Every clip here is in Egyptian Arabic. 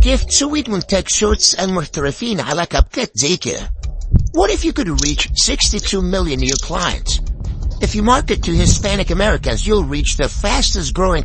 كيف تسوي مونتاج shorts المحترفين على CapCut زي كده؟ What if you could reach 62 million new clients? If you market to Hispanic Americans, you'll reach the fastest growing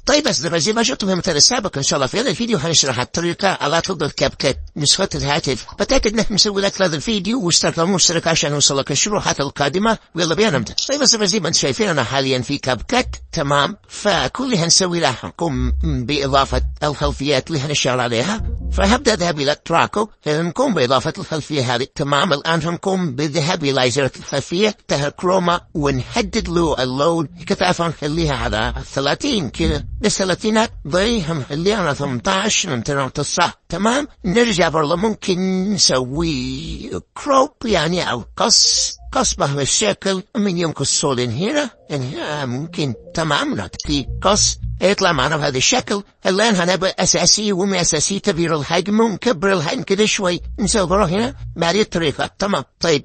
طيب أصدقائي، زي ما شفتم في المثال السابق، إن شاء الله في هذا الفيديو هنشرح الطريقة على تطبيق CapCut نسخة الهاتف. فتأكد إنك مسوي like لهذا الفيديو واشترك لو مشترك عشان يوصلك الشروحات القادمة، ويلا بينا نبدأ. طيب أصدقائي، زي ما انتم شايفين أنا حاليا في CapCut، تمام؟ فكل اللي هنسوي له هنقوم بإضافة الخلفيات اللي هنشتغل عليها. فهبدأ أذهب إلى تراكو، نقوم بإضافة الخلفية هذه، تمام؟ الآن هنقوم بالذهاب إلى زر الخلفية تاع chroma ونحدد له اللون، كثافة نخليها على 30 كده، بالثلاثينات ضي نخليها على 18 من 9، تمام؟ نرجع برضه ممكن نسوي crop يعني أو قص بهذا الشكل من يوم قصوا هنا هنا ممكن، تمام؟ نعطي قص يطلع معنا بهذا الشكل. الآن هنبقى أساسي، ومن أساسي تغيير الحجم ونكبر الحجم كده شوي، نصغره هنا بهذه الطريقة، تمام؟ طيب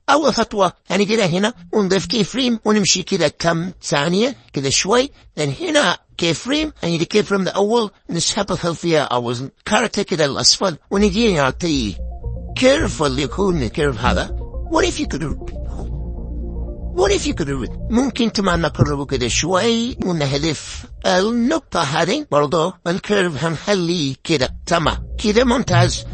أول خطوة هنيجي كده هنا ونضيف key frame ونمشي كده كم ثانية كده شوي، لأن هنا key frame، هنيجي key frame الأول نسحب الخلفية أو ال character كده للأسفل ونجي نعطيه curve اللي يكون ال curve هذا. What if you could ممكن كمان نقربه كده شوي ونحذف النقطة هذه برضو، ال curve هنخليه كده، تمام كده، ممتاز.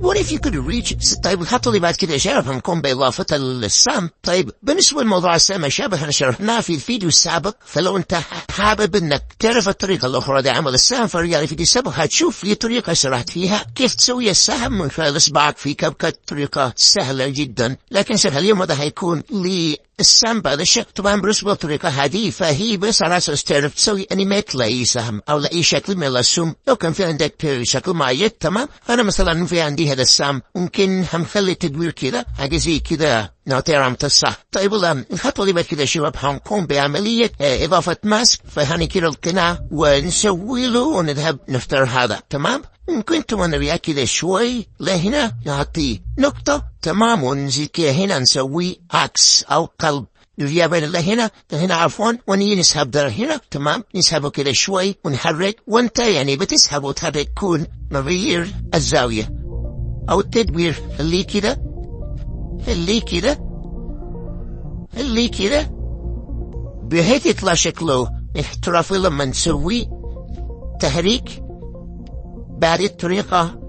What if you could reach طيب الخطوة اللي بعد كده يا شباب هنقوم بإضافة السهم. طيب بالنسبة لموضوع السهم يا شباب احنا شرحناه في الفيديو السابق، فلو انت حابب انك تعرف الطريقة الأخرى لعمل السهم فرجع الفيديو السابق، هتشوف لي طريقة شرحت فيها كيف تسوي السهم من خلال إصبعك في CapCut، طريقة سهلة جدا. لكن شرح اليوم هذا هيكون للسهم بهذا الشكل. طبعا بالنسبة للطريقة هذه فهي بس على أساس تعرف تسوي animate لأي سهم أو لأي شكل من الرسوم لو كان في عندك شكل معين، تمام؟ أنا مثلا في عندي هذا السهم، ممكن هنخلي التدوير كده حاجة زي كده، نعطي رقم 9. طيب الآن الخطوة اللي بعد كده يا شباب هنقوم بعملية إضافة mask، فهنكير القناع ونسوي له ونذهب نختار هذا، تمام؟ ممكن نرجع كده شوي لهنا نعطيه نقطة، تمام؟ ونزيد كده هنا نسوي عكس أو قلب، نرجع بين لهنا لهنا عفوا، ونيجي نسحب ده هنا، تمام؟ نسحبه كده شوي ونحرك، وانت يعني بتسحب وتحرك كون نغير الزاوية أو التدوير، خليه كده خليه كده خليه كده بحيث يطلع شكله احترافي لما نسوي تحريك بهذه الطريقة،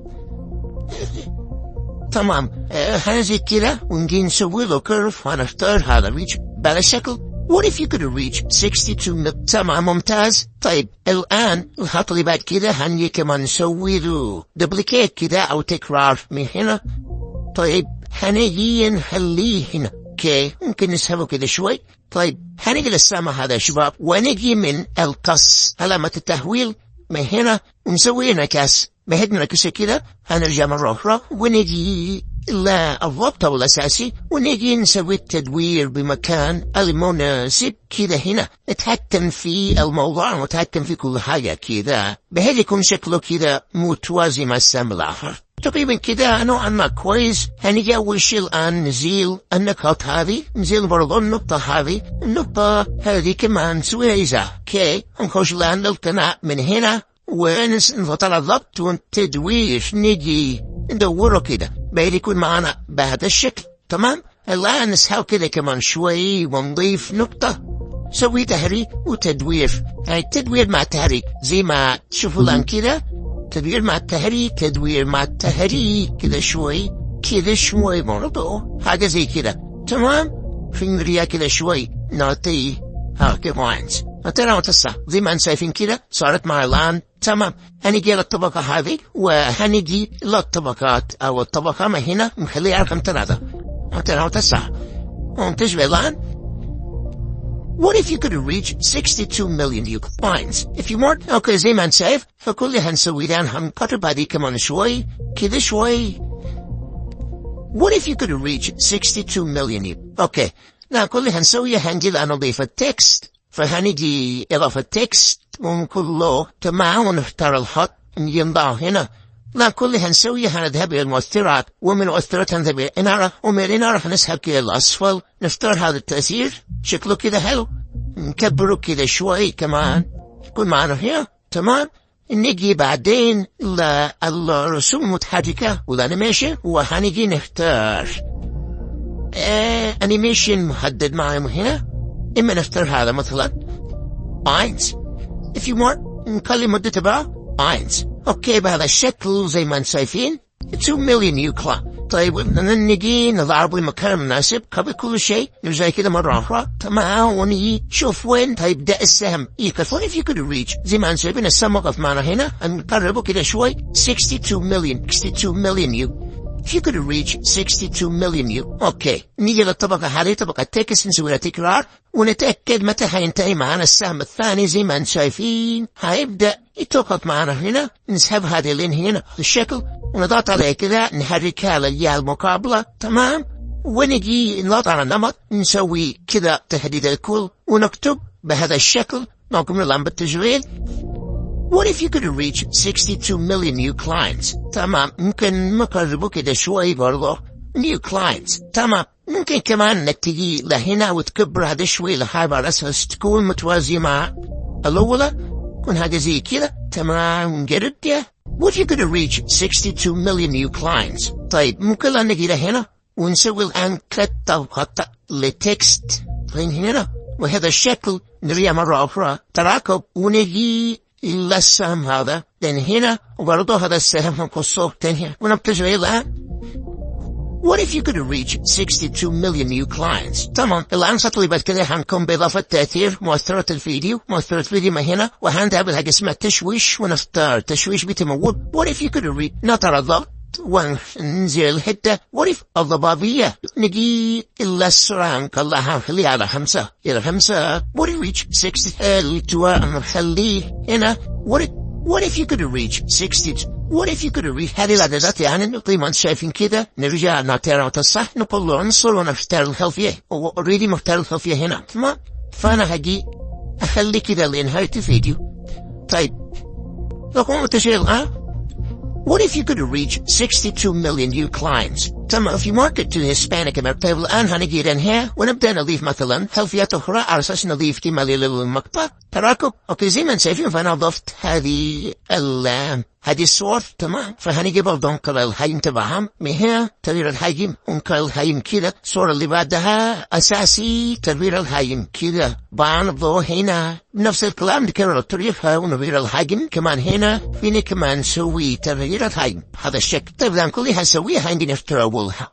تمام؟ هنزيد كده ونجي نسوي له curve، هنختار هذا reach بهذا الشكل. What if you could reach 62؟ تمام، ممتاز. طيب الآن الخطوة اللي بعد كده هنجي كمان نسوي له duplicate كده أو تكرار من هنا. طيب هنجي نخليه هنا، okay، ممكن نسحبه كده شوي. طيب هنيجي للسهم هذا يا شباب ونجي من القص علامة التحويل من هنا ونسوي انعكاس، بحيث نعكسه كده. هنرجع مرة أخرى ونجي للضبط أو الأساسي ونجي نسوي التدوير بمكان المناسب كده هنا، نتحكم في الموضوع ونتحكم في كل حاجة كده بحيث يكون شكله كده متوازي مع السهم الآخر تقريبا كده، نوعا ما كويس. هنيجي أول شيء الآن نزيل النقاط هذه، نزيل برضو النقطة هذه، النقطة هذه كمان نسويها إزالة، okay. نخش الآن للقناع من هنا ونضغط على الضبط والتدوير، نجي ندوره كده بحيث يكون معنا بهذا الشكل، تمام؟ الآن نسحب كده كمان شوي ونضيف نقطة، سوي تحريك وتدوير، يعني التدوير مع التحريك زي ما تشوفوا الآن كده، تدوير مع التحريك، تدوير مع التحريك كده شوي كده شوي برضو حاجة زي كده، تمام؟ في نريا كده شوي نعطيه ها كمان نعطينا 9 زي ما انتم شايفين كده صارت مع الآن، تمام؟ هنيجي للطبقة هذه وهنيجي للطبقات أو الطبقة ما هنا نخليها رقم 3، نعطينا 9 ممتاز. الآن What if you could reach 62 million new clients? If you want، okay، زي ما انت شايف فكل اللي هنسوي الآن هنقرب هذه كمان شوي كده شوي. What if you could reach 62 million new؟ okay، نعم، كل اللي هنسويه هنجي الآن نضيف ال text، فهنجي إضافة text ونقول له تمام ونختار الخط نجي نضعه هنا. لا، كل اللي هنسويه هنذهب إلى المؤثرات، ومن المؤثرات هنذهب إلى الإنارة، ومن الإنارة هنسحب كده الأسفل، نختار هذا التأثير، شكله كده حلو. نكبره كده شوي كمان يكون معنا هنا. تمام. نجي بعدين للرسوم المتحركة وال animation، وهنيجي نختار animation محدد معنا هنا. اما نختار هذا مثلا eins if you want، نخلي مدة تبعه eins. okay، بهذا الشكل زي ما انتم شايفين 2 million new clients. طيب، نجي نضعه بمكان مناسب. قبل كل شيء نرجع كده مرة أخرى. تمام، ونيجي شوف وين هيبدأ السهم يقف. if you could reach، زي ما انتم شايفين السهم وقف معنا هنا. نقربه كده شوي. 62 million، 62 million new. If you could reach 62 million new. okay، نيجي للطبقة هذه، طبقة text، نسوي لها تكرار ونتأكد متى هينتهي معنا السهم الثاني. زي ما انتم شايفين هيبدأ يتوقف معنا هنا. نسحب هذه لين هنا الشكل ونضغط عليه كذا، نحركها للجهة المقابلة. تمام، ونجي نضغط على النمط، نسوي كذا تحديد الكل ونكتب بهذا الشكل. نقوم الآن بالتشغيل. What if you could reach 62 million new clients؟ تمام، ممكن نقربه كده شوي برضه. new clients. تمام، ممكن كمان انك تجي لهنا وتكبر هذا شوي لحالها على اساس تكون متوازية مع الأولى، يكون حاجة زي كده. تمام، نجرب كده. What if you could reach 62 million new clients؟ طيب، ممكن نجي لهنا ونسوي الآن ثلاث طبقات ل text هنا وهذا الشكل. نرجع مرة أخرى تراكب ونجي للسهم هذا لين هنا، وبرضه هذا السهم نقصه لين هنا ونبتدي الآن. What if you could reach 62 million new clients؟ تمام، الآن خطوة بعد كده هنقوم بإضافة تأثير مؤثرة الفيديو، مؤثرة الفيديو ما هنا، وهنذهب لحاجة اسمها تشويش ونختار تشويش بتموج. What if you could reach، نطر الضغط وننزل الحتة. What if الضبابية، نجي إلى السرعة نخليها نخليها على 5 إلى 5. What if reach 60 التواء نخليه هنا. What if you could reach 60. What if you could reach. هذه الإعدادات يعني زي ما انتم شايفين كده. نرجع نعطي الصح، نقول له عنصر ونختار الخلفية، هو already مختار الخلفية هنا. تمام، فأنا هجي أخلي كده لنهاية الفيديو. طيب، نقوم بالتشغيل الآن. What if you could reach 62 million new clients؟ تمام، if you market to Hispanic America. طيب، الآن هنجي هنا ونبدأ نضيف مثلا خلفيات أخرى على أساس نضيف كما للمقطع تراكب. okay، زي ما انتم شايفين فأنا ضفت هذه الصور. تمام، فهنيجي برضه نقرأ الحجم تبعهم من هنا، تغيير الحجم، ونقرأ الحجم كده. الصورة اللي بعدها أساسي تغيير الحجم كده برضه هنا نفس الكلام، نكرر الطريقة ونغير الحجم كمان هنا. فيني كمان نسوي تغيير الحجم هذا الشكل. طيب، الآن كل اللي هنسويها عندي نختار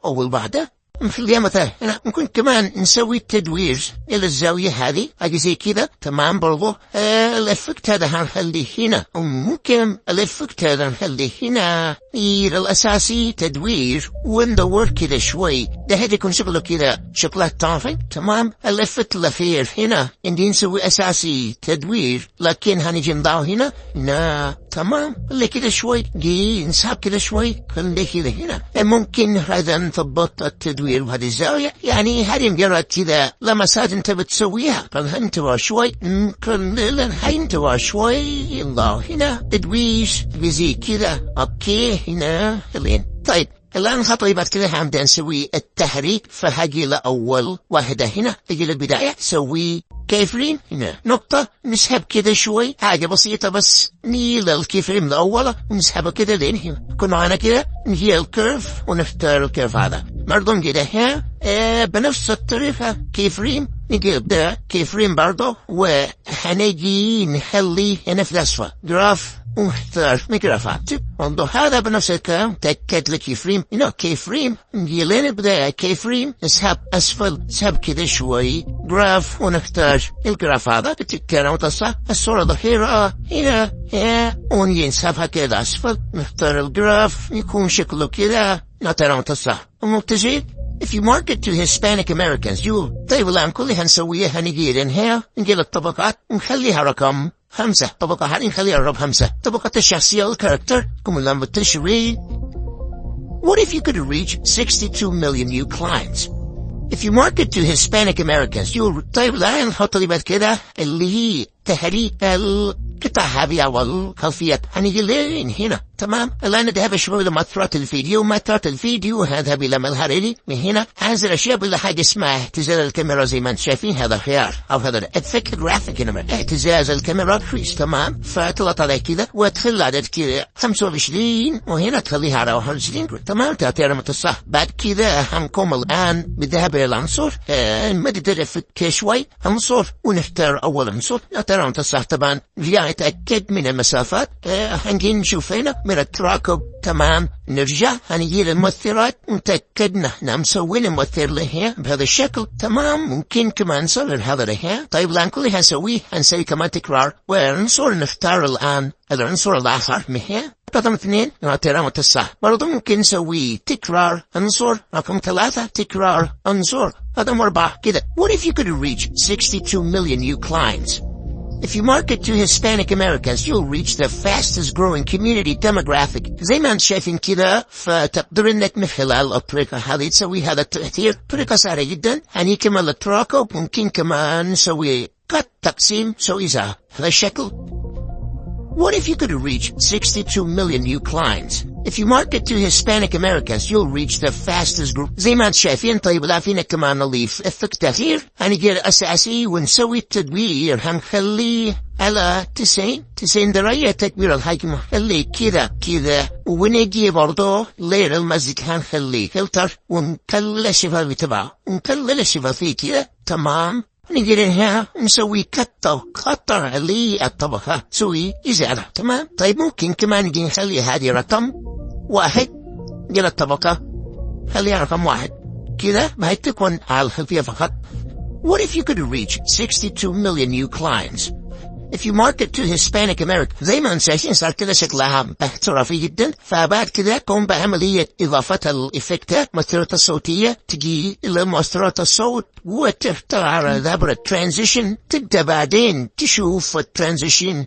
أول واحدة نخليها مثلا هنا. ممكن كمان نسوي تدوير إلى الزاوية هذه، حاجة زي كذا. تمام، برضو ال effect هذا هنخليه هنا، وممكن ال effect هذا نخليه هنا إلى الأساسي تدوير وندور كذا شوي، ده هذا يكون شكله كذا شكلات طافي. تمام، ال effect الأخير هنا عندي نسوي أساسي تدوير، لكن هنجي نضعه هنا نا. تمام، اللي كده شوي جي نسحب كده شوي، خليه كده هنا. ممكن هذا نضبط التدوير وهذه الزاوية، يعني هذه مجرد كذا لمسات انت بتسويها. انتبه شوي، انتبه شوي، الله هنا تدوير زي كذا. okay، هنا لين. طيب، الآن خطوة بعد كده هنبدأ نسوي التحريك، فهاجي لأول واحدة هنا، أجي للبداية سوي keyframe هنا نقطة، نسحب كده شوي حاجة بسيطة بس، نيجي لل keyframe الأول ونسحبه كده لين هنا يكون معنا كده. نجي ال curve ونختار ال curve هذا برضه كده هنا بنفس الطريقة keyframe، نجي ده keyframe برضه، وهنجي نخلي هنا في الأسفل graph ونختار جرافات برضه هذا بنفس الكلام. تأكد لك keyframe هنا keyframe، نجي لين البداية keyframe، نسحب أسفل، نسحب كده شوي graph ونختار ال graph هذا بتتكلم وتصح. الصورة الأخيرة هنا هنا ونجي نسحبها كده أسفل، نختار ال graph يكون شكله كده نعطي تصح ومبتجيل. If you market to Hispanic Americans you. طيب، الآن كل اللي هنسويه هنجي هنا، نجي للطبقات ونخليها رقم 5، طبقة هذه نخليها رقم 5، طبقة الشخصية ال character. قم الآن بالتشغيل. What if you could reach 62 million new clients؟ If you market to Hispanic Americans you. طيب، الآن الخطوة اللي بعد كده اللي هي تحريك القطع هذه أو الخلفيات، هنيجي لين هنا. تمام. الآن نذهب شوي لمؤثرات الفيديو. مؤثرات الفيديو هذهب إلى مظهر من هنا هنزل أشياء إلى حاجة اسمها اهتزاز الكاميرا. زي ما انتم شايفين هذا خيار أو هذا ال effect graphic اهتزاز الكاميرا crease. تمام، فتضغط على كذا وتخلي العدد كذا 25، وهنا تخليها على 21. تمام، تعطي علامة الصح. بعد كذا هنقوم الآن بالذهاب إلى العنصر، نمدد ال effect شوي، عنصر، ونختار أول عنصر، نعطي علامة الصح. طبعا نتأكد من المسافات. هنجي نشوف هنا من التراكب. تمام، نرجع هنجي للمؤثرات ونتأكد نحن مسوين المؤثر له بهذا الشكل. تمام، ممكن كمان نصغر هذا له. طيب، الآن كل اللي هنسويه هنسوي كمان تكرار وعنصر، نختار الآن العنصر الآخر من هنا رقم 2، نعطي علامة الصح. برضو ممكن نسوي تكرار، عنصر رقم 3، تكرار، عنصر رقم 4 كده. What if you could reach 62 million new clients? If you market to Hispanic Americans, you'll reach the fastest growing community demographic. زي ما انتم شايفين كده، فتقدر انك من خلال الطريقة هذه تسوي هذا التأثير بطريقة سهلة جدا. هني كمان التراكب، ممكن كمان نسوي cut، تقسيم، سوي هذا الشكل. What if you could reach 62 million new clients? If you market to Hispanic Americans, you'll reach the fastest group. زي ما انتم شايفين. طيب، لا فينا كمان نضيف effect تأثير. هنجي الأساسي ونسوي التدوير، هنخليه على 90 90 درجة، تكبير الحجم خليه كذا كذا، ونجي برضو layer المزج، هنخليه فلتر ونقلل الشفافية تبعه، ونقلل الشفافية كذا. تمام، نجي هنا نسوي cut قطع للطبقة، نسوي إزالة. تمام، طيب، ممكن كمان نجي نخلي هذه رقم 1 إلى الطبقة، خليها رقم 1 كذا بحيث تكون على الخلفية فقط. What if you could reach 62 million new clients? If you market to Hispanic America. زي ما انتم شايفين صار كده شكلها احترافي جدا. فبعد كده قوم بعملية إضافة ال effect ات، مؤثرات الصوتية، تجي إلى مؤثرات الصوت وتختار ذبر transition، تبدأ بعدين تشوف ال transition،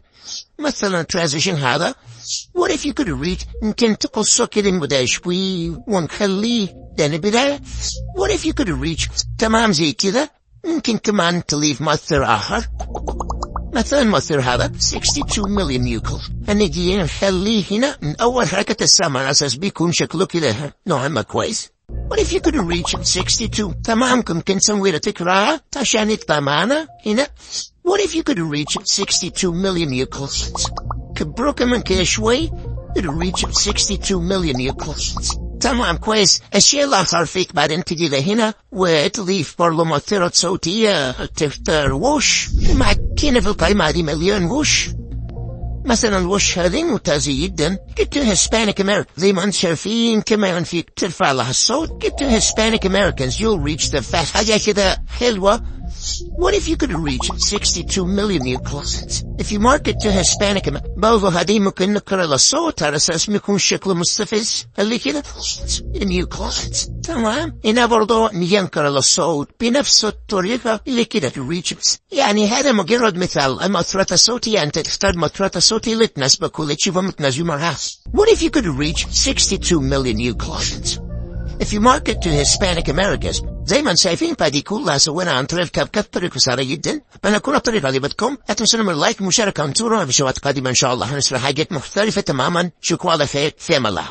مثلا transition هذا. What if you could reach، ممكن تقصه كده مدى شوي ونخليه لأن بداية. What if you could reach. تمام، زي كده. ممكن كمان تضيف مؤثر آخر، مثلا مؤثر هذا 62 million new. هنجي نخليه هنا من أول حركة السهم على أساس بيكون شكله كده نوعا ما كويس. What if you could reach 62. تمام، ممكن نسوي له تكرار عشان يطلع معنا هنا. What if you could reach 62 million new؟ كبروا كمان كده شوي. Could reach 62 million new. تمام، كويس. الشيء الآخر فيك بعدين تجي لهنا وتضيف برضو مؤثرات صوتية، تختار whoosh، مع كنا في القائمة هذه مليون whoosh. مثلا ال whoosh هذه ممتازة جدا. Get to Hispanic America. زي ما انتم شايفين كمان فيك ترفع لها الصوت. Get to Hispanic Americans, you'll reach the fast. حاجة كده حلوة. What if you could reach 62 million new clients? If you market to Hispanic Americans. برضو هذه ممكن نقرأ الصوت على أساس ما يكون شكله مستفز اللي كده new clients. تمام، هنا برضو ننقر الصوت بنفس الطريقة اللي كده reach. يعني هذا مجرد مثال المؤثرات الصوتية، أنت تختار المؤثرات الصوتية اللي تناسبك واللي تشوفها متناسبة معها. What if you could reach 62 million new clients? If you market to Hispanic Americans. زي ما انتم شايفين فهذه كلها سوينا عن طريق CapCut، طريقة سهلة جدا. أتمنى تكون الطريقة عجبتكم. لا تنسون من like ومشاركة، وانتظرونا في فيديوهات قادمة إن شاء الله، هنشرح حاجات مختلفة تماما. شكرا على خير، في أمان الله.